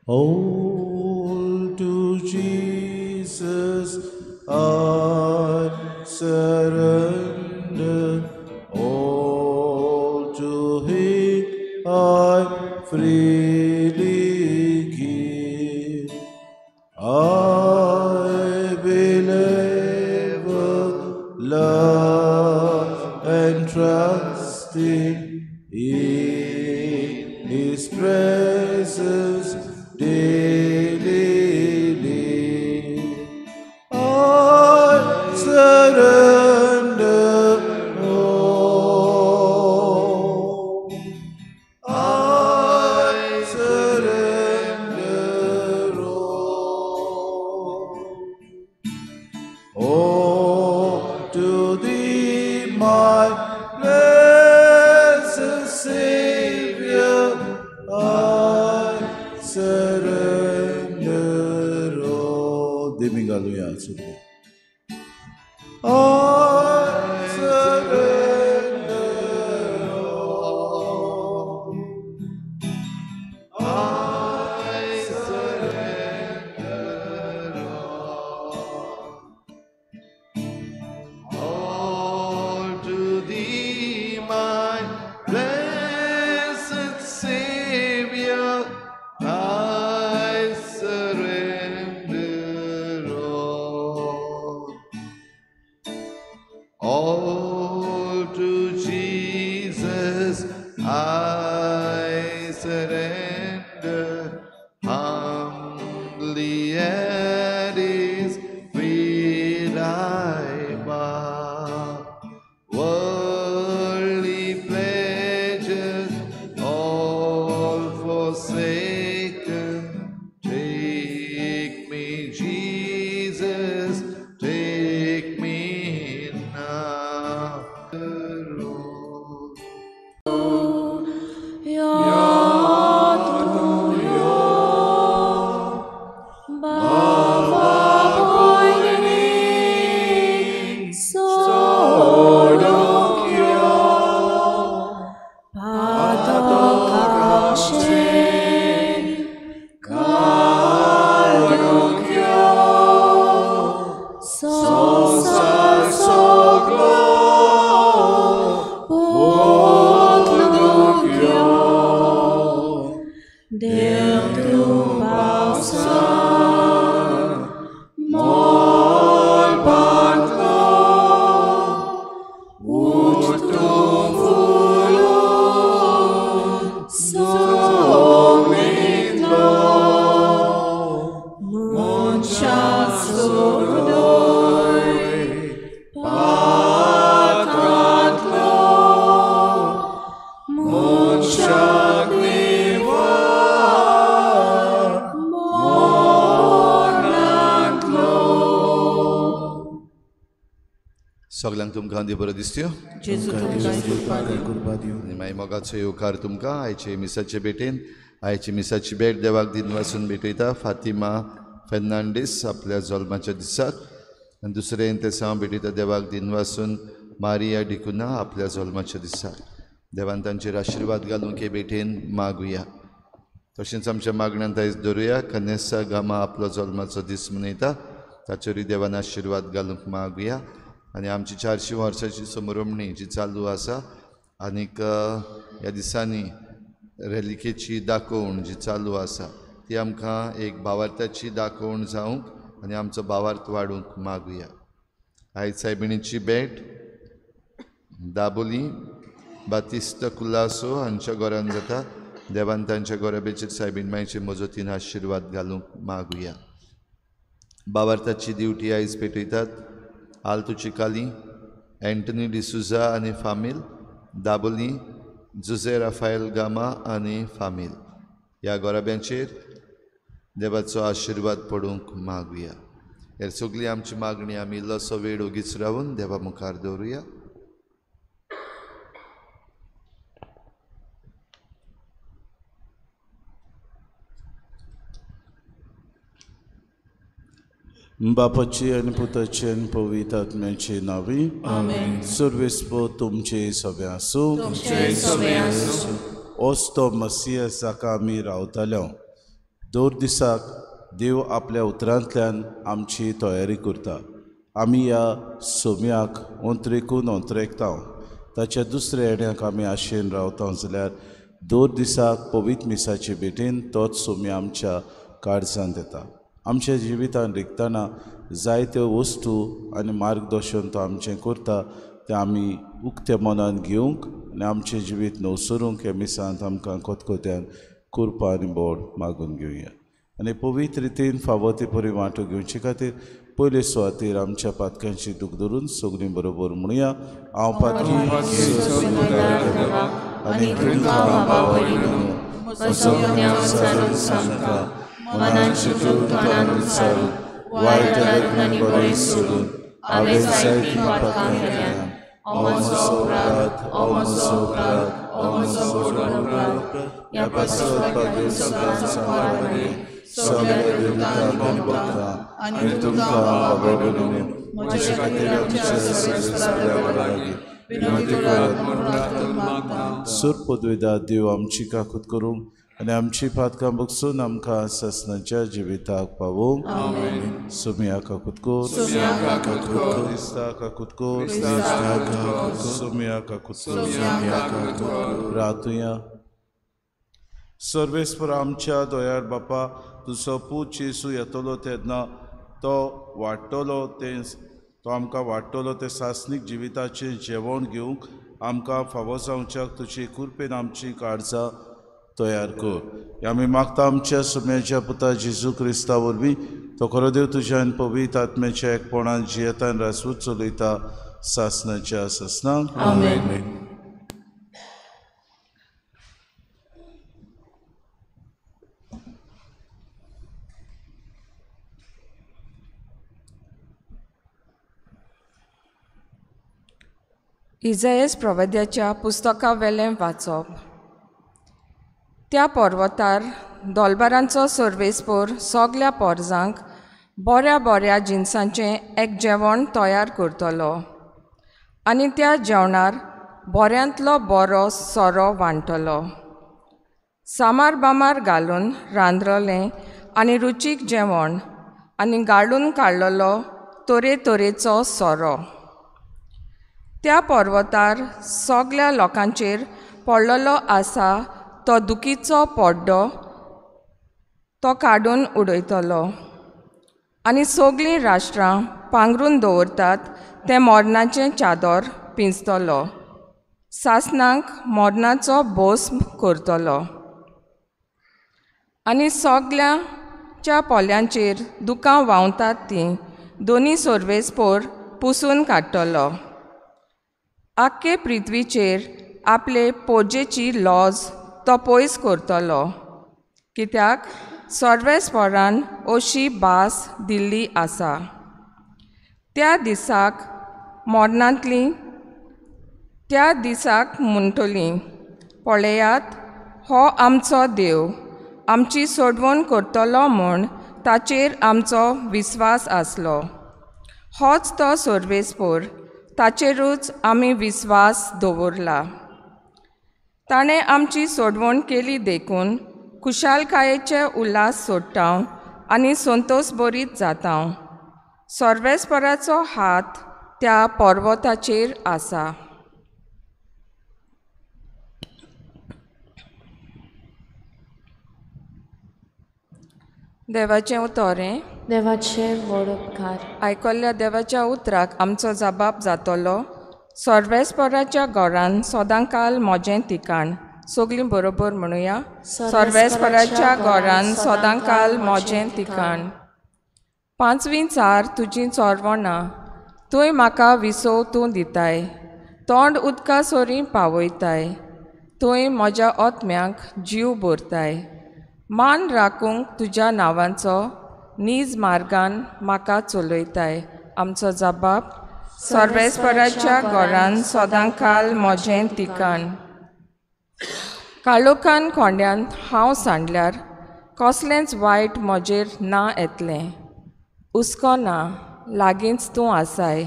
All to Jesus I surrender, all to Him I freely give. I will ever love and trust Him in His presence daily live. I surrender all. I surrender all. All to Thee, my blessed Savior, I surrender all. Demigaluya, I surrender all. I surrender all. All to Thee, my blessed Savior, I surrender all. All to Jesus I surrender, humbly at His feet I bow. Worldly pleasures all forsaken, take me, Jesus, take me now. सगळ्यांक तुमकां देव बरो दिसत्यो आनी मागीर मोगाचो येवकार तुमकां आयचे मिसाचे भेटेन. आयचे मिसाची भेट देवाक दिन वासून भेटयता फातिमा फेर्नांडीस आपल्या जल्माच्या दिसाक, आनी दुसरें तेसांव भेटयता देवाक दिन वासून मारिया डिकुना आपल्या जल्माच्या दिसाक. देवान तांचेर आशिर्वाद घालूंक हे भेटेन मागुया. तशेंच आमच्या मागण्यान आयज दवरुया कनेसा गामा आपलो जल्माचो दीस मनयता, ताचेरूय देवान आशिर्वाद घालूंक मागुया. आनी आमची 400 वर्सांची समरमणी जी चालू आसा आनीक ह्या दिसांनी रेलिकेची दाखोवण जी चालू आसा ती आमकां एक भावार्थाची दाखोवण जावंक आनी आमचो भावार्थ वाडूंक मागुया. आयज सायबिणीची भेट दाबोली बातिस्त कुलासो हांच्या घरान जाता. देवान तांच्या गोराबेचेर सायबीण मायचे मजतीन आशिर्वाद घालूंक मागुया. भावार्थाची दिवटी आयज पेटयतात आल्तू चिकाली, एंटनी डिसुजा आनी फामील, दाबोली जुजे राफायल गामा आनी फामील. ह्या गोराब्यांचेर देवाचो आशिर्वाद पडूंक मागुया. हे सगळी आमची मागणी आमी इल्लोसो वेळ ओगीच रावून देवा मुखार दवरुया. बापाची आनी पुताची आनी पवित्र आत्म्याची नांवी आमेन. सर्वेस्पो तुमचे सगळे आसूं. ओस्तो मसियस जाका आमी रावताले दर दिसाक देव आपल्या उतरांतल्यान आमची तयारी करता. आमी ह्या सोम्याक ओंत्रेकून ओंत्रेकता, ताच्या दुसऱ्या येण्याक आमी आशेन रावता जाल्यार दर दिसाक पवित्र मिसाचे भेटेन तोच सोम्या आमच्या काळजांत येता. आमच्या जिवितांत रिगतना जायत्यो वस्तू आनी मार्गदर्शन तो आमचें करता, तें आमी उक्त्या मनान घेवंक आनी आमचें जिवीत नवसरूंक ह्या मिसांत आमकां खतखत्यान कृपा आनी बोड मागून घेवया. आनी पवित्र रितीन फावो ते परी वांटो घेवचे खातीर पयले सुवातेर आमच्या पातकांची दूख धरून सगळीं बरोबर म्हणुया. हांव पातकी आनी वायट आनी बरें सोडून हांवें जायतीं पातकां केल्यात. ह्या पासत सगळ्या देवतांक आनी भक्तांक आनी तुमकां बाबा भयणींनो म्हजे खातीर आमच्या सगळ्या लागीं विनवती करात म्हूण प्रार्थना. सुर पदवेदा देव आमची काकूत करूंक आनी आमची पातकां बगसून आमकां सासणाच्या जिविताक पावोवंक. सोम्या काकूत कर, क्रिस्ता काकूत कर, सोम्या काकूत कर. रातुया. सर्वेस्पर आमच्या दयाळ बापा, तुजो पूत जेजू येतलो तेन्ना तो वाडटलो तें तो आमकां वाडटलो तें सासणीक जिविताचें जेवण घेवंक आमकां फावो जावच्याक तुजी कृपेन आमची काळजां तयार कर. आमी मागता आमच्या सुम्याच्या पुता जेजू क्रिस्ता वरवीं, तो खरो देव तुज्या आनी पवित्र आत्म्याच्या एकपणान जियेतान राजवट चलयता सासणाच्या सासणाक. आमेन. इजायस प्रवाद्याच्या पुस्तका वेलें वाचप. त्या पर्वतार दोलबारांचो सर्वेस्पोर सगल्या पोरजांक बऱ्या बऱ्या जिनसांचें एक जेवण तयार करतलो आनी त्या जेवणार बऱ्यांतलो बरो सोरो वांटलो. सामार बामार घालून रांदरलें आनी रुचीक जेवण आनी गाळून काडलेलो तरेतरेचो सोरो. त्या पर्वतार सगल्या लोकांचेर पडलेलो आसा तो दुखीचो पड्डो तो काडून उडयतलो आनी सगळीं राष्ट्रां पांगरून दवरतात तें मरणाचें चादर पिंजतलो, सासणाक मरणाचो भस्म करतलो आनी सगळ्यांच्या पोल्यांचेर दुकां व्हांवतात तीं दोनी सर्वेस्पोर पुसून काडटलो. आख्खे पृथ्वीचेर आपले पोजेची लॉज तो पयस करतलो, कित्याक सर्वेस्परान अशी भास दिल्ली आसा. त्या दिसाक मरणांतलीं त्या दिसाक म्हणटलीं, पळयात हो आमचो देव, आमची सोडवण करतलो म्हूण ताचेर आमचो विस्वास आसलो. होच तो सर्वेस्पोर, ताचेरूच आमी विस्वास दवरला. ताणें आमची सोडवण केली देखून खुशालकायेचे उल्हास सोडटा आनी संतोश बरीत जाता. सर्वेस्पराचो हात त्या पर्वताचेर आसा. देवाचें उतर. देवाचें व्हड उपकार. आयकल्ल्या देवाच्या उतराक आमचो जबाब जातलो. सर्वेस्पराच्या घरान सदांकाल म्हजें ठिकाण. सगळीं बरोबर म्हणुया. सर्वेस्पराच्या घरान सदांकाल म्हजें ठिकाण. पांचवीं चार तुजीं चोरवणां, तूंय म्हाका विसव तूं दिताय, तोंड उदका सरीं पावयताय, तूंय म्हज्या आत्म्याक जीव भरताय. मान राखूंक तुज्या नांवाचो नीज मार्गान म्हाका चलयताय. आमचो जबाब. सर्वेस्पराच्या घरान सदांकाल म्हजें ठिकाण. काळोखान कोंड्यांत हांव सांडल्यार कसलेंच वायट म्हजेर ना येतलें. हुस्को ना, लागींच तूं आसाय,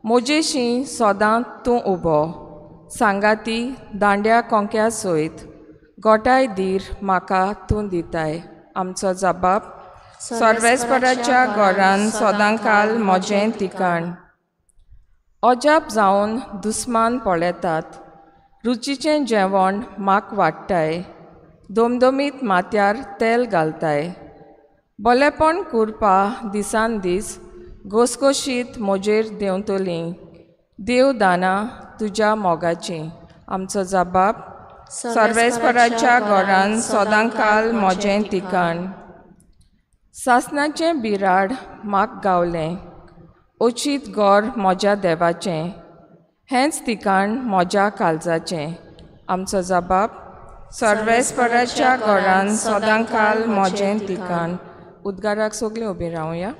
म्हजेशी सदां तूं उबो. सांगाती दांड्या कोंक्या सयत गोठाय धीर म्हाका तूं दिताय. आमचो जबाब सर्वेस्पराच्या घरान सदांकाल म्हजें ठिकाण. अजाप जावन दुस्मान पळयतात, रुचीचें जेवण म्हाक वाडटाय, दमदमीत माथ्यार तेल घालताय. बलेपण करपा दिसान दीस घोसघोशीत म्हजेर देंवतलीं, देव दानां तुज्या मोगाचीं. आमचो जबाब सर्वेस्पराच्या घरान सदांकाल म्हजें ठिकाण. सासणाचें बिराड म्हाक गावलें, अचीत घर म्हज्या देवाचें, हेंच ठिकाण म्हज्या काळजाचें. आमचो जबाब सर्वेस्पराच्या घरान सदांकाल म्हजें ठिकाण. उद्गाराक सगळीं उबीं रावया.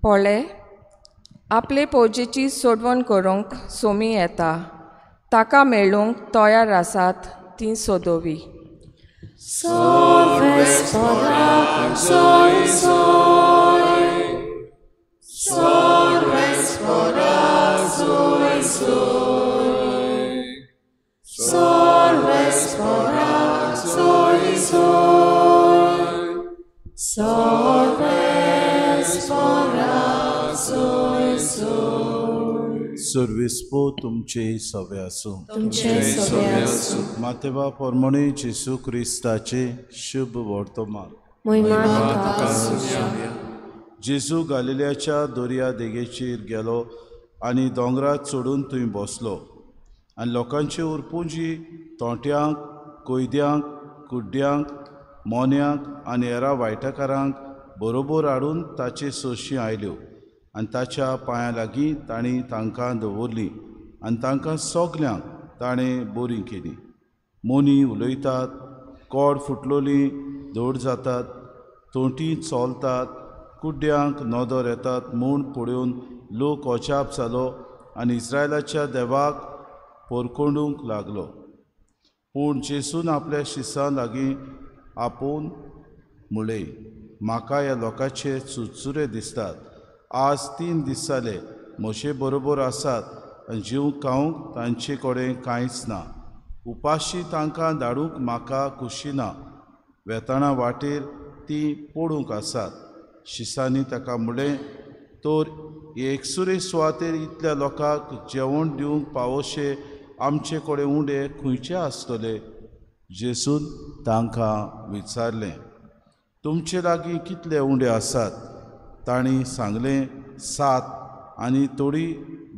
पळय, आपले पोजेची सोडवण करूंक सोमी येता, ताका मेळूंक तयार आसात ती सोदोवी. सर्वेस्पो तुमचे सवे आसूं. मातेवा परमणे जेसू क्रिस्ताचे शुभ वर्तमान. जेजू गालिल्याच्या दर्या देगेचेर गेलो आनी दोंगरार चडून थंय बसलो आनी लोकांचे उरपुंजी तोंट्यांक, कोयद्यांक, कुड्ड्यांक, मोन्यांक आनी हेरा वायटकारांक बरोबर हाडून ताचे सोशी आयल्यो आनी ताच्या पांयां लागीं तांणी तांकां दवरलीं आनी तांकां सगल्यांक ताणें बरीं केलीं. मोनी उलयतात, कोड फुटलोली धड जातात, तोंटी चलतात, कुड्ड्यांक नदर येतात म्हूण पळोवन लोक अजाप जालो आनी इस्रायलाच्या देवाक पोरकोंडूंक लागलो. पूण जेसून आपल्या शिसां लागीं आपोवन म्हळें, म्हाका ह्या लोकांचे चुरचुरे दिसतात. आज 3 दीस जाले म्हजे बरोबर आसात आनी जीव खावंक तांचे कडेन कांयच ना. उपाशी तांकां धाडूंक म्हाका खुशी ना. वेताना वाटेर तीं पडूंक आसात. शिसांनी ताका म्हळें, तर एकसुरे सुवातेर इतल्या लोकांक जेवण दिवंक पावोशे आमचे कडेन उंडे खंयचे आसतले? जेसून तांकां विचारलें, तुमचे लागीं कितले उंडे आसात? तांणी सांगलें, 7 आनी थोडी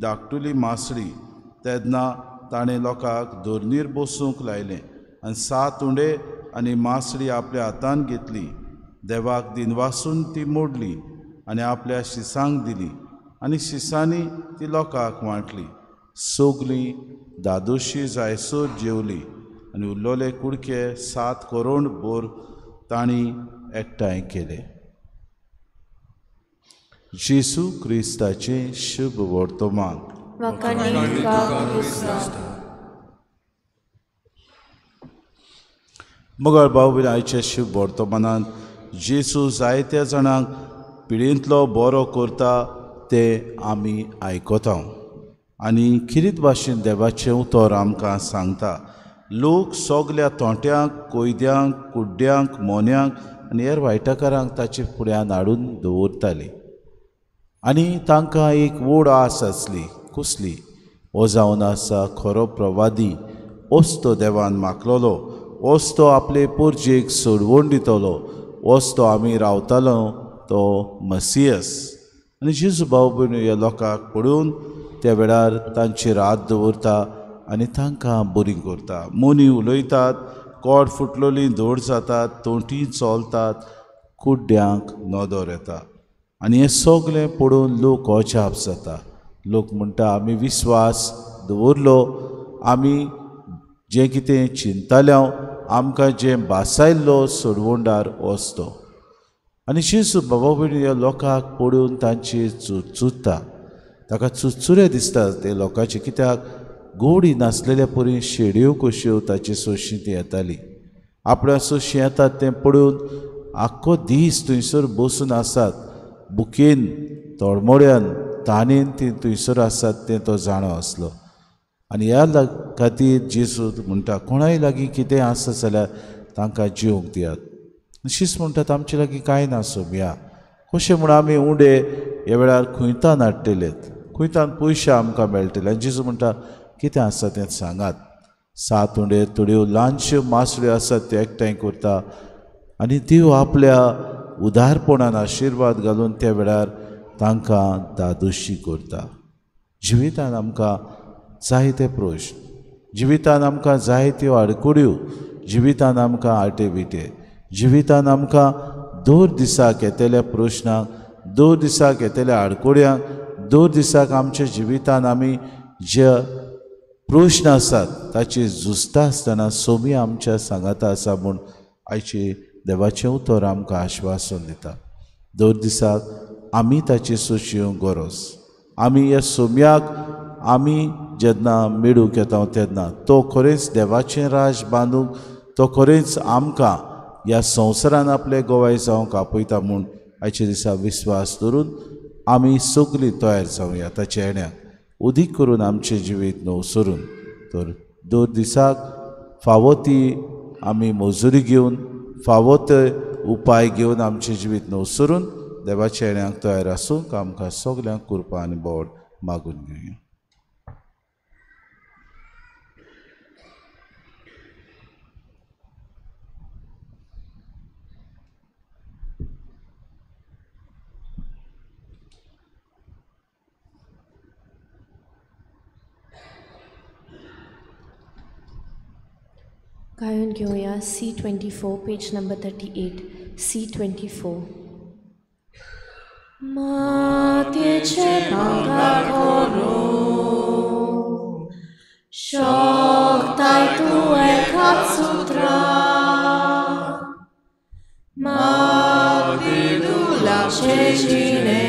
धाकटुली मासळी. तेन्ना ताणें लोकांक धरणीर बसूंक लायलें आनी 7 उंडे आनी मासळी आपल्या हातान घेतली. देवाक दिनवासून ती मोडली आनी आपल्या शिसांक दिली आनी शिसांनी ती लोकांक वांटली. सगलीं दादोशी जायसर जेवली आनी उरलेले कुडके 7 करोड बोर तांणी एकठांय केले. जेसू क्रिस्ताचें शुभ वर्तमान. मगर भाव भयण, आयच्या शुभ वर्तमानान जेसू जायत्या जाणांक पिळेंतलो बरो करता तें आमी आयकता आनी खिरीत भाशेन देवाचें उतर आमकां सांगता. लोक सगल्या तोंट्यांक, कोयद्यांक, कुड्ड्यांक, मोन्यांक आनी हेर वायटकारांक ताचे फुड्यान हाडून दवरताली आनी तांकां एक व्हड आस आसली. कसली? हो जावन आसा खरो प्रवादी, ओस तो देवान मागलोलो, ओस तो आपले पोरजेक सोडवण दितलो, ओस तो आमी रावतालो तो मसियस. आनी जेजू भाव भयण ह्या लोकांक पळोवन त्या वेळार तांचेर हात दवरता आनी तांकां बरीं करता. मोनी उलयतात, कोड फुटलोली धड जातात, तोंटी चलतात, कुड्ड्यांक नदर येता आनी हें सगलें पळोवन लोक अजाप जाता. लोक म्हणटा, आमी विस्वास दवरलो, आमी जें कितें चिंतताले, आमकां जें भासायल्लो सोडवणदार वच तो. आनी जेजू बाबा भयण ह्या लोकांक पळोवन तांचेर चुरचुरता, ताका चुरचुरे दिसता ते लोकांचे, कित्याक गोडी नासलेल्या परी शेडयो कश्यो ताचे सोशी ती येताली. आपल्या सोशी येतात तें पळोवन आख्खो दीस थंयसर बसून आसात, बुकेन तळमोड्यान ताणेन ती थंयसर आसात तें तो जाणो आसलो. आनी ह्या खातीर जेजू म्हणटा कोणाय लागीं कितें आसा जाल्यार तांकां जेवंक दियात. शीस म्हणटात आमचे लागीं कांय ना सोमया, कशें म्हूण आमी उंडे ह्या वेळार खुंयतान हाडटलेत, खुंयतान पयशे आमकां मेळटले. आनी जेजू म्हणटा कितें आसा तें सांगात. 7 उंडे थोड्यो ल्हानश्यो मासळ्यो आसात त्यो एकठांय करता आनी देव आपल्या उदारपणान आशिर्वाद घालून त्या वेळार तांकां दादोशी करता. जिवितान आमकां जायते प्रश्न, जिवितान आमकां जायत्यो आडकुड्यो, जिवितान आमकां आटे बिटे, जिवितान आमकां दर दिसाक येतल्या प्रश्नांक, दर दिसाक येतल्या आडकुड्यांक, दर दिसाक आमच्या जिवितान आमी जे प्रश्न आसात ताचे झुजता आसतना सोमी आमच्या सांगाता आसा म्हूण आयचे देवाचें उतर आमकां आश्वासन दिता. दर दिसाक आमी ताची सोशी गरज, आमी ह्या सोम्याक आमी जेन्ना मेळूंक येता तेन्ना तो खरेंच देवाचें राज बांदूंक, तो खरेंच आमकां ह्या संवसारान आपले गोवाय जावंक आपयता म्हूण आयच्या दिसा विस्वास धरून आमी सगळीं तयार जावया ताच्या येण्याक, उदीक करून आमचें जिवीत नवसरून. तर दर दिसाक फावो ती आमी मजुरी घेवन, फावो ते उपाय घेवन आमचें जिवीत नवसरून देवाच्या येण्याक तयार आसूंक आमकां सगल्यांक कृपा आनी बोड मागून घेवया. गायन घेवया C24 page number 38 C24. मातेचे भांगर करूं शकताय तूं एकाच सुत्रा, मागीर दुलाचे जिणे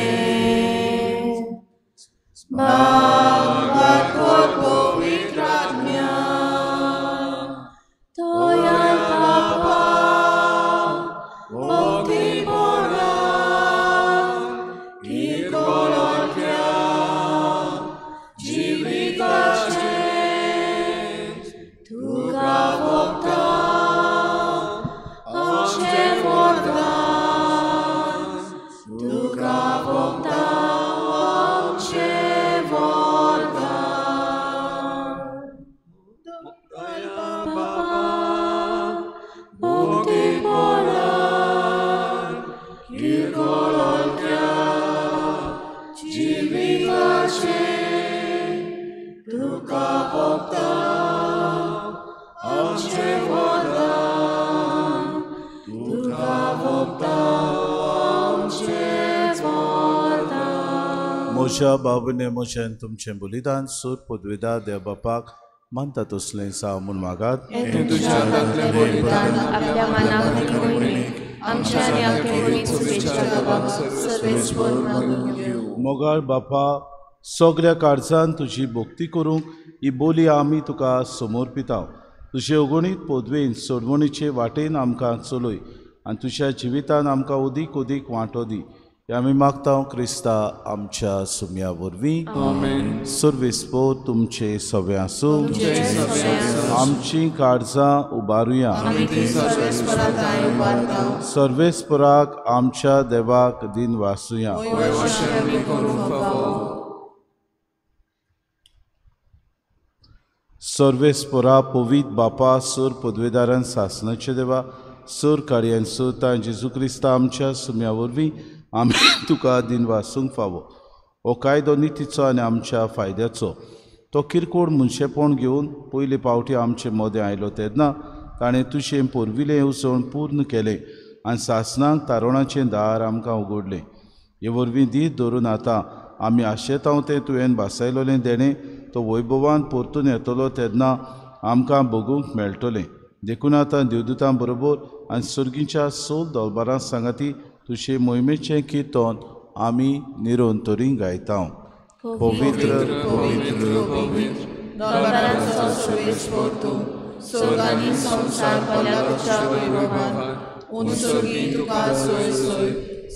भांगर कर पवित्र आत्म्या. म्हज्या बाबूने म्हज्यान तुमचें बलिदान सूर पदवेदार देव बापाक मानता तसलें साव म्हूण मागात. मोगाळ बापा, सगळ्या काळजान तुजी भक्ती करूंक ही बोली आमी तुका समर्पिता. तुजे अगणीत पदवेन सोडवणीचे वाटेन आमकां चलय आनी तुज्या जिवितान आमकां अदीक अदीक वांटो दी. आमी मागता क्रिस्ता आमच्या सुम्या वरवीं. सर्वेस्पोर तुमचे सवे आसूं. आमची काळजां उबारुया. सर्वेस्पोराक आमच्या देवाक दिन वासुया. सर्वेस्पोरा पवित्र बापा, सर पदवेदारान सासनाचे देवा, सर कार्यान सुता जेजू क्रिस्ता आमच्या सुम्या वरवीं आमी तुका दिन वासूंक फावो. हो कायदो नितीचो आनी आमच्या फायद्याचो. तो किरकोळ मनशेपण घेवन पयले पावटी आमचे मदें आयलो तेन्ना ताणें तुजें पुर्विल्लें येवजण पूर्ण केलें आनी सासणाक तारवणाचें दार आमकां उगडलें. हे वरवीं दीत धरून आतां आमी आशेतांव तें तुवें भासायलोलें देणें तो वैभवान परतून येतलो तेन्ना आमकां भोगूंक मेळटलें. देखून आतां देवदूतां बरोबर आनी सर्गीच्या सोल दलबारां सांगाती तुजे मोहिमेचें किर्तन आमी निरंतरी गायता. पवित्र पवित्र पवित्र दरबाराचो सर्वेस्पर तूं स्वर्ग आनी संवसार भरला तुज्या वैभवान. उंच स्वर्गी तुका सोय सोय,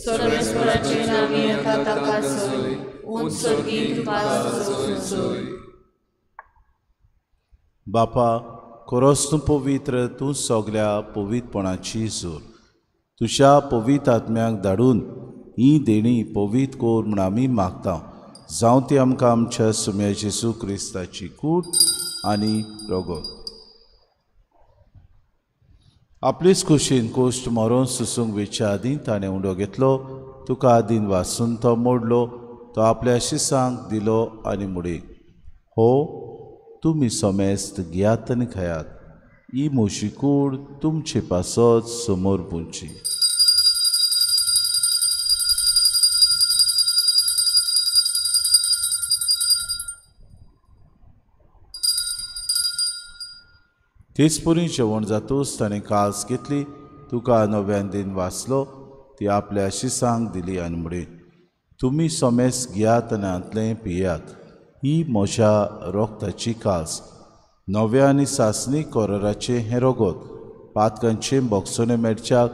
सर्वेस्पराचे नांवी येता ताका सोय, उंच स्वर्गी तुका सोय सोय. बापा खरोच तूं पवित्र, तूं सगल्या पवित्रपणाची जोर. तुज्या पवित्र आत्म्याक धाडून ही देणी पवित्र कोर म्हूण आमी मागता. जावं ती आमकां आमच्या सुम्या जेजू क्रिस्ताची कूड आनी रगत. आपलेच कुशीन कोश्ट मरोन सुसूंक वेच्या आदीं ताणें उंडो घेतलो, तुका आदीन वासून तो मोडलो, तो आपल्या शिसांक दिलो आनी मुडी, हो तुमी समेस्त घेयात आनी खायात, ही म्हजी कूड तुमचे पासत समोर पुंची. तेच पुरी जेवण जातूच ताणें कास घेतली, तुका नव्यान दिन वाचलो, ती आपल्या शिसांक दिली आनी म्हळें, तुमी समेस्त घेयात आनी हांतलें पियात, ही म्हज्या रोगताची कास, नव्या आनी सासणी कोराराचें हें रगत, पातकांचें भोगसणें मेळच्याक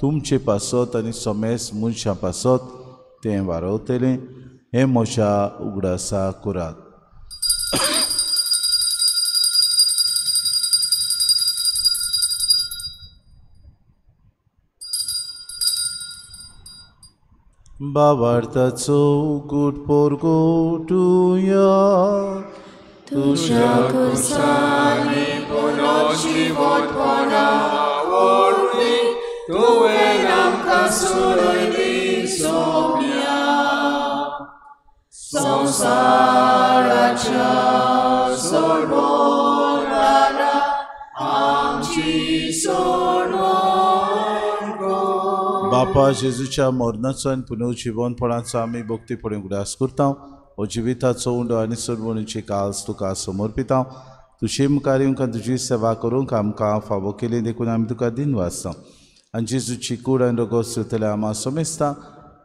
तुमचे पासत आनी समेस्त मनशां पासत तें वारवतलें, हें म्हज्या उगडासा करात. बाबार्थाचो उगूट पोरगोटुया तुज्या खुर्सांनी पुनर्जिवतपणा वरवीं तुवें आमकां सोडयली सोम्या. संवसाराच्या सोडवणारा आमची सोडवण. बापा जेजूच्या मरणाचो आनी पुनर्जिवनपणाचो आमी भक्तीपणी उगडास करता. हो जिविताचो उंडो आनी सोडवणीची कास तुका समर्पिता. तुजे मुखार येवंक आनी तुजी सेवा करूंक आमकां फावो केली देखून आमी तुका दिनवासता. आनी जेजूची कूड आनी रगत सोदतल्या आमा समेस्ता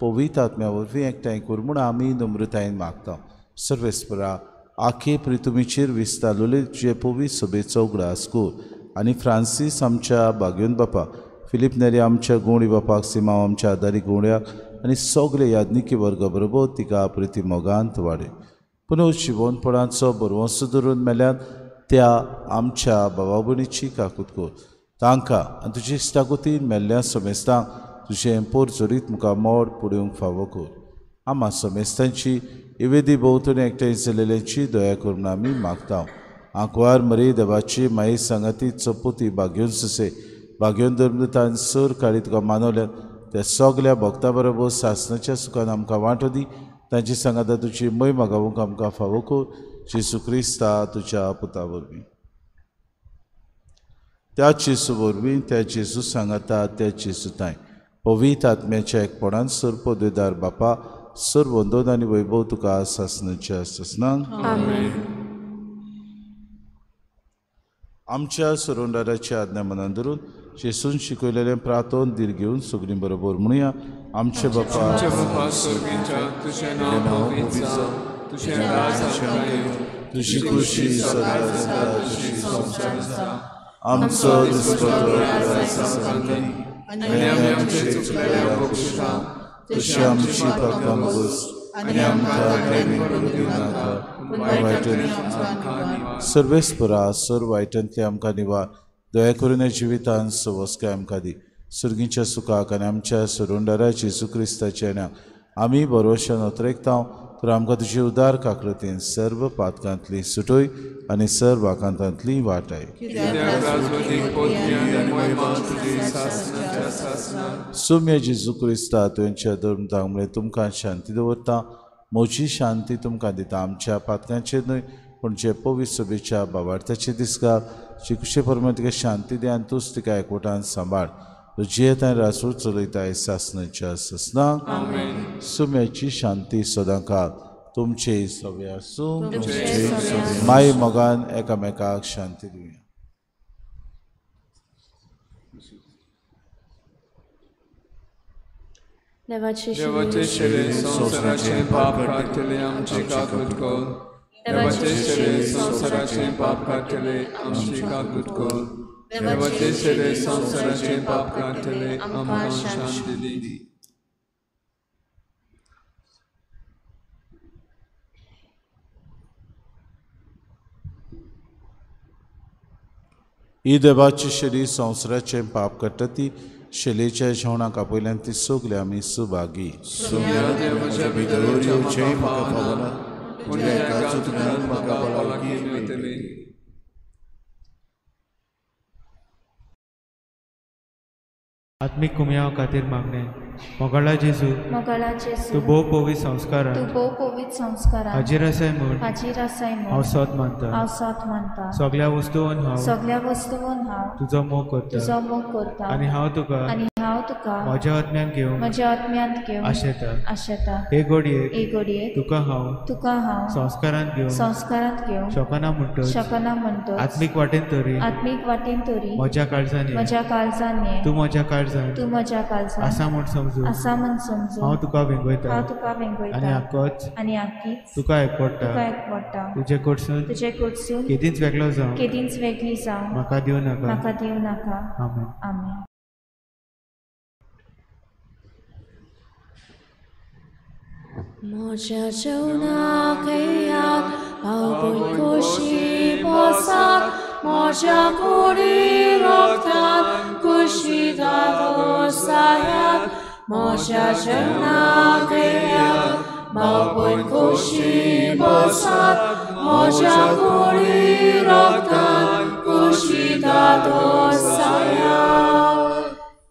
पवित्र आत्म्या वरवीं एकठांय कर म्हूण आमी नम्रतायेन मागता. सर्वेस्परा आखे प्रितुमीचेर विस्तारलेले तुजे पवित्र सभेचो उगडास कर आनी फ्रांसीस आमच्या बागयोन बापा, फिलीप नेरी आमच्या गोंडी बापाक, सिमांव आमच्या आदारी गोंड्याक आनी सगळे याज्ञिकी वर्ग बरोबर तिका प्रिती मोगांत वाडय. पुनर्जिवनपणाचो बरवंसो धरून मेल्यात त्या आमच्या बाबा भयणीची काकूत कर. तांकां आनी तुजे इश्टागतीन मेल्ल्या समेस्तांक तुजें पोर जोडीत मुखार मोड पुडोवंक फावो कर. आमा समेस्तांची इवेदी भोंवतणी एकठांय जाल्ल्यांची दया करून आमी मागता. आंकवार मरे देवाची माये सांगाती चपोती बागयोन ससे बागयोन धर्मदूतान सर काळी तुका मानवल्यात त्या सगल्या भक्ता बरोबर सासणाच्या सुखान आमकां वांटो दी. तांची सांगाता तुजी मय मागावंक आमकां फावो कर. जेजू क्रिस्ता तुज्या पुता वरवीं, त्या जेजू वरवीं, त्या जेजू सांगाता, त्या जेजू तांय पवित्र आत्म्याच्या एकपणान सर्व पदवेदार बापा, सर्व वंदन आनी वैभव तुका सासणाच्या सासणाक. आमच्या सोरोंडाराच्या आज्ञा मनान धरून जेजून शिकयलेलें प्रार्थन धीर घेवन सगळीं बरोबर म्हणुया. आमचे बापा स्वर्गीच्या, तुजें नांव पवित्र जावं, तुजें राज येवं, तुजी खुशी सदां जाता तशी संवसारांत जावं. आमचो दिसपट्टो आयज आमकां दी आनी आमी आमचे चुकलेल्यांक बक्षिता तशी आमची पापा मोगस आनी आमकां दैवीक पडूंक दिवनाका, पूण वायटांतल्यान. सर्वेस्परा सर्व वायटांतले आमकां निवार, दया करून ह्या जिवितान सवस्काय आमकां दी. सुर्गीच्या सुखाक आनी आमच्या सोडवणदारा जेजू क्रिस्ताच्या नांव आमी भरवशान अतरेकता. तर आमकां तुजी उदार काकृतीन सर्व पातकांतली सुटय आनी सर्व आकांतांतली वाटाय. सुम्य जेजू क्रिस्ता तुवेंच्या धर्मदांक म्हळें तुमकां शांती दवरता, म्हजी शांती तुमकां दिता. आमच्या पातकांचेर न्हय पूण जे पवित्र सभेच्या बाबार्थाचे दिसका शिकशे प्रमाण तिका शांती दी आनी तूंच तिका एकवटान सांबाळ. जियेत आनी रासूर चलयताय सासणाच्या सासणाक. सुम्याची शांती सदांकाळ तुमचे सगळे आसूं. माय मोगान एकामेकाक शांती दिवया. देवाचे देवाचे शरीर संवसाराचें पाप काडटले आमची काकूत कर. देवाचे शरीर संवसाराचें पाप काडटले आमची काकूत कर. देवाचे शरीर संवसाराचें पाप काडटले आमकां शांती दी. ही देवाची शरीर संवसाराचें पाप काडटा ती शैलेच्या जेवणाक आपयल्यान ती सगळी आमी सुभागी. आत्मीक कुमयाव खातीर मागणें. मोगाळा जेजू, तूं भोव पवित्र संस्कारान हाजीर आसाय म्हूण हांव सत मानता. सगळ्या वस्तून हांव तुजो मोग करता आनी हांव तुका म्हज्या आत्म्यान घेवन आशेता. हे घडयेक तुका हांव संस्कारांत घेवन शकना म्हणटच आत्मीक वाटेन तरी म्हज्या काळजान तूं म्हज्या काळजान आसा म्हूण समजून हांव तुका वेंगयता आनी आकच तुका एकवटा. तुजे कडसून केदींच वेगळो जावं म्हाका दिवं नाका. आमेन. म्हज्या जेवणाक येयात, पावपण खोशी बसात, म्हज्या कुडी रोखतात खुशी दादोसायात. म्हज्या जेवणाक येयात, पावपण खोशी बसात, म्हज्या कुडी रोखतात खुशी दादोसायात.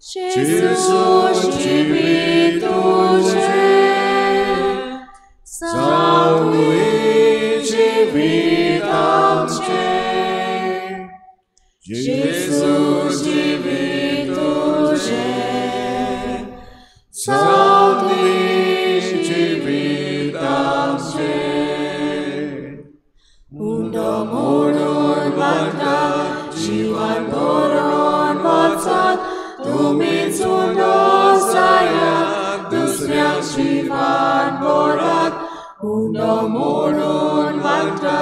जेजू जिवीत तुजें जावूं जिवीत आमचें, जेजू जिवीत तुजें जावूं जिवीत आमचें. उंडो मोडून वागता जिवान भरून वचात, तुमीच उंडो जायात दुसऱ्यांक जिवान भरात. उंडो मोडून वागता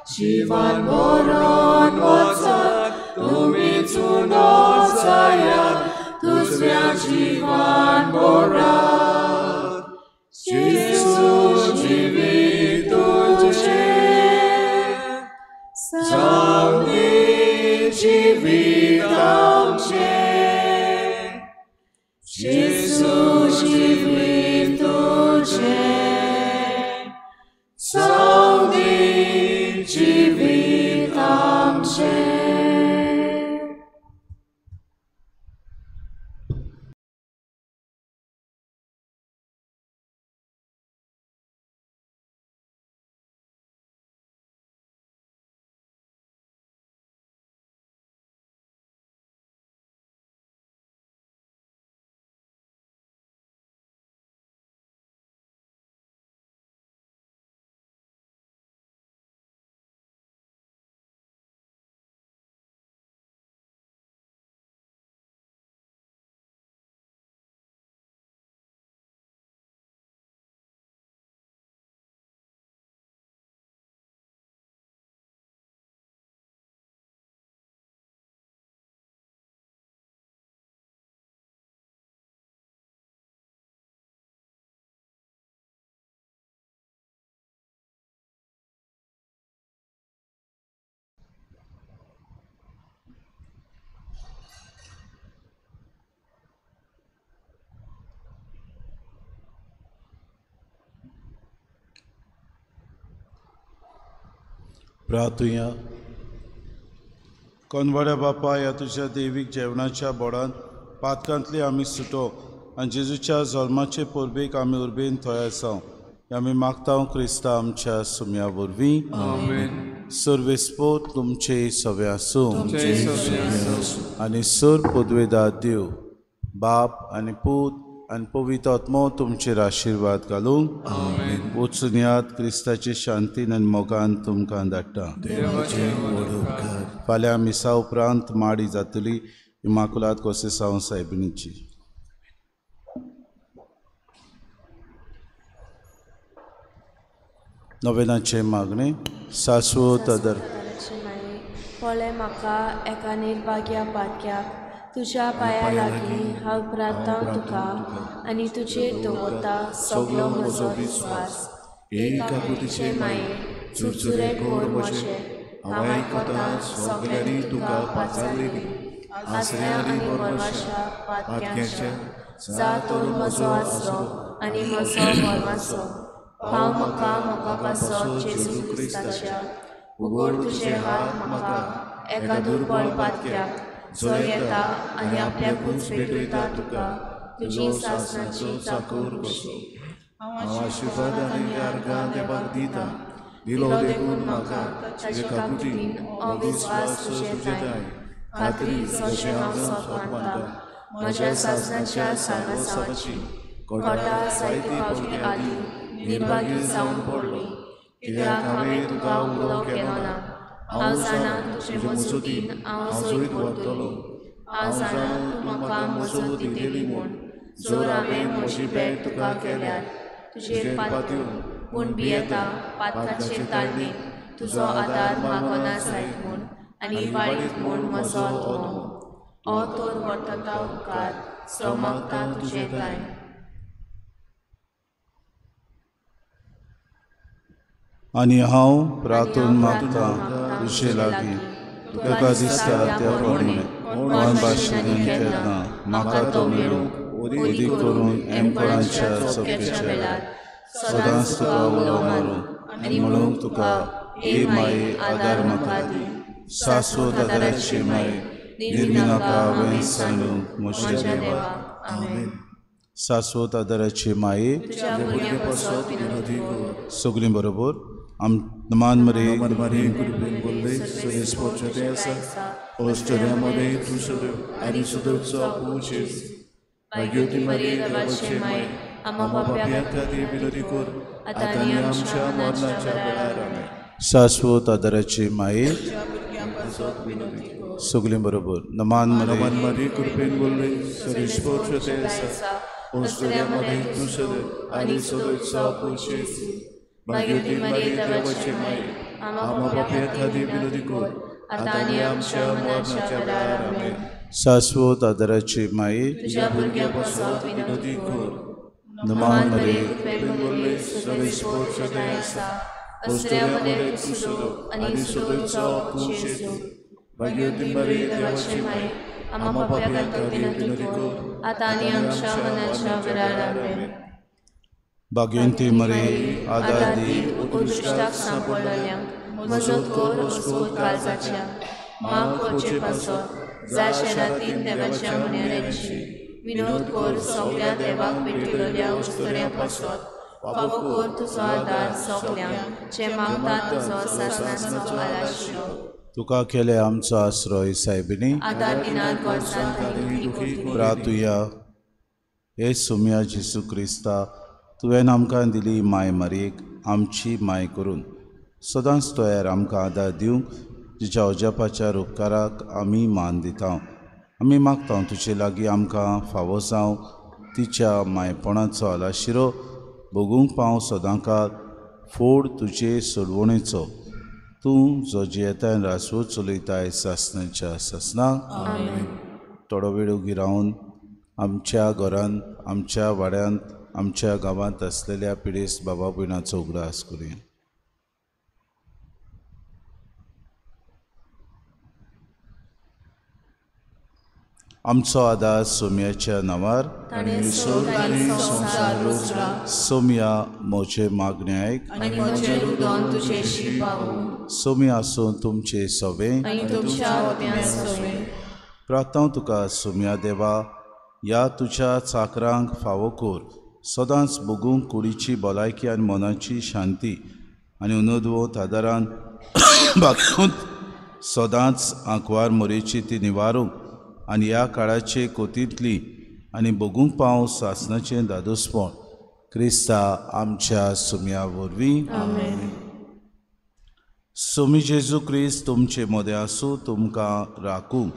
जिवान भरून वचात, तुमीच उंडो जायात दुसऱ्यांक जिवान भरात. जेजू जिवीत तुजें जावं जिवीत आमचें, जेजू जिवीत तुजें जावं जिवीत आमचें. प्रार्थुया. कोनवाड्या बापा, ह्या तुज्या देवीक जेवणाच्या बोडान पातकांतली आमी सुटो आनी जेजूच्या जल्माचे परबेक आमी उर्बेन थंय आसा आमी मागता क्रिस्ता आमच्या सुम्या वरवीं. सर्वेस्पोत तुमचे सवे आसूं आनी सर पदवेदार देव बाप आनी पूत आनी पवित्र आत्मो तुमचेर आशिर्वाद घालूंक. वचून यात क्रिस्ताची शांतीन आनी मोगान तुमकां धाडटा. फाल्यां मिसा उपरांत माडी जातली इमाकुलात कोसेसांव सायबिणीची. नवेनाचे मागणे सासवत आदर पळय म्हाका एका निर्भाग्या पातक्याक तुज्या पांया लागीं हांव प्रार्थना तुका आनी तुजेर दवरता सगलो म्हजो विस्वास. एक आकृतीचे माये चुरचुरे कोर म्हजे हांव आयकता सगल्यांनी तुका पाचारलेली आसऱ्या आनी भरवंशा पातक्याच्या जा तर म्हजो आसरो आनी म्हजो भरवंसो पाव म्हाका म्हाका पासत जेजू क्रिस्ताच्या. उगड तुजे हात म्हाका एका दुर्बळ पातक्याक जो येता आनी आपल्याकूच भेटयता तुका तुजी सासणाची चाकर कसो. हांव आशिर्वाद आनी अर्घां देवाक दिता दिलो देखून म्हाका तुजे काकुतीन अविस्वास तुजे ताय खात्री जशें हांव सोद मानता म्हज्या सासणाच्या साल्वासांवाची कोटा जायती पावटी आदी निर्भागी जावन पडलो कित्याक हांवें तुका उलो केलो ना. हांव जाणा तुजे मजतीन हांव जैत व्हरतलो. हांव जाणा तूं म्हाका मजत दितली म्हूण जर हांवें म्हजी भेट तुका केल्यार तुजेर पातयेवन पूण भियेता पातकाचेर ताळणेक तुजो आदार मागना जायत म्हूण आनी वाडीत म्हूण म्हजो आत्मो. ओ तर वर्तता उपकार सो मागता तुजें ताय. आनी हांव प्रार्थून मागता तुजे लागीं तुका दिसता त्या प्रमाणे कोण भाशेन केन्ना म्हाका तो मेळूंक उदीक करून एमपणाच्या चौकेच्या वेळार सदांच तुका उलो मारूं आनी म्हणूंक तुका ए माये आदार म्हाका दी. सासवत आदाराची माये निर्मिनाका हांवें सांडूंक म्हज्या देवा. आमेन. सासवत आदाराची माये सगळीं बरोबर नमान मरे मरे कृपेन बोलले सुरेश आसा ऑस्ट्रेलियामध्ये तूं सदैव आनी सदैवचो पूज भाग्यवती मरे देवाचे माये आम्हा पाप्यां खातीर विनंती कर आतां आनी आमच्या मरणाच्या वेळार. आमेन. सासवत आदाराची माये सगळीं बरोबर नमान मरे कृपेन बोलले सुरेश आसा ऑस्ट्रेलियामध्ये तूं सदैव आनी सदैवचो पूज भाग्यवती मरे देवाचे माये आम्हा पाप्यां खातीर विनंती कर आतां आनी आमच्या मरणाच्या वेळार. आमेन. सासवत आदाराची माये तुज्या भुरग्यां पासत विनंती कर नमान मरे बोलले सर्वेस्पर आसा ऑस्ट्रेलियामध्ये तूं सदैव आनी सदैवचो पूज भाग्यवती मरे देवाचे माये आम्हा पाप्यां खातीर विनंती कर आतां आनी आमच्या मरणाच्या वेळार. आमेन. भाग्यवंती मरे आदार दी उदृश्टाक सांपडलेल्यांक मजत कर वस्कूत काळजाच्या माग करचे पासत जा शेरातीन देवाच्या म्हन्याची विनोद कर सगल्या देवाक भेटयलेल्या उस्तऱ्या पासत फावो कर तुजो आदार सगल्यांक जे मागता तुजो सासणाचो आलाशिरो. तुका केले आमचो आश्रय सायबिणी आदार दिनात गरजांत आनी दुखी. प्रातुया हे सोम्या जेजू क्रिस्ता तुवें आमकां दिली माय मारयेक आमची माय करून सदांच तयार आमकां आदार दिवंक जिच्या अजापाच्या उपकाराक आमी मान दिता. आमी मागता तुजे लागीं आमकां फावो जावं तिच्या मायपणाचो आलाशिरो भोगूंक पावं सदांकाळ फोड तुजे सोडवणेचो. तूं जो जियेताय रासवो चलयताय सासणाच्या सासणाक. थोडो वेळ उगी रावन आमच्या घरांत आमच्या वाड्यांत आमच्या गांवांत आसलेल्या पिडेस्त बाबा भयणाचो उगडास करुया. आमचो आदार सोम्याच्या नांवार. सोम्या म्हजें मागणें आयक. सोम्या आसूं तुमचें सोबें. प्रार्थना तुका सोम्या देवा ह्या तुज्या चाकरांक फावो कर सदांच भोगूंक कुडीची भलायकी आनी मनाची शांती आनी उनदवत आदारान बागूंत सदांच आंकवार मोरेची ती निवारूंक आनी ह्या काळाचे कोतींतली आनी भोगूंक पावं सासणाचें दादोसपण क्रिस्ता आमच्या सुम्या वरवीं. सोमी जेजू क्रिस्त तुमचे मदें आसूं, तुमकां राखूं,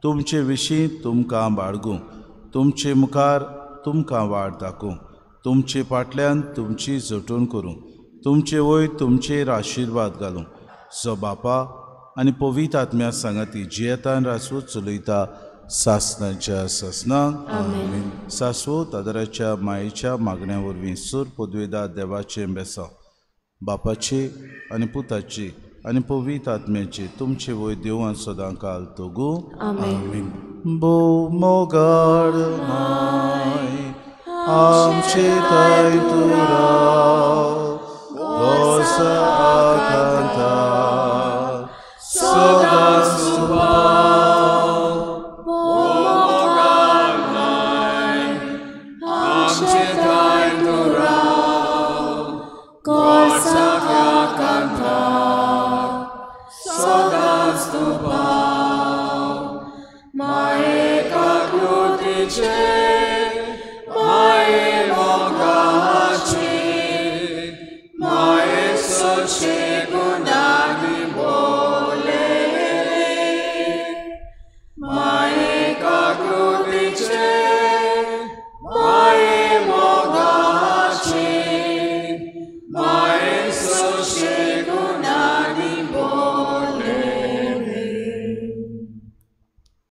तुमचे विशीं तुमकां बाळगूं, तुमचे मुखार तुमकां वाट दाखोवं, तुमचे फाटल्यान तुमची जटून करूं, तुमचे वयर तुमचेर आशिर्वाद घालूं. जो बापा आनी पवित्र आत्म्या सांगाती जियेतान रासू चलयता सासनाच्या सासनाक. सासवत आदराच्या मायेच्या मागण्या वरवीं सूर पदवेदा देवाचें बेसांव बापाची आनी पुताची आनी पवित्र आत्म्याची तुमचे वयर देवान सदां काल तोगू. भोव मोगाळ माय आमचे ताय तूं राव गोसा आकांता सदांच तुपाव. मोगाळ माय आमचे ताय तूं राव गोसा आकांता सदांच तुपाव. माये काकुळटेचे माये मोगाचे माये सोशेगुणांनी बोलले. माये काकुळटेचे माये मोगाचे माये सोशेगुणांनी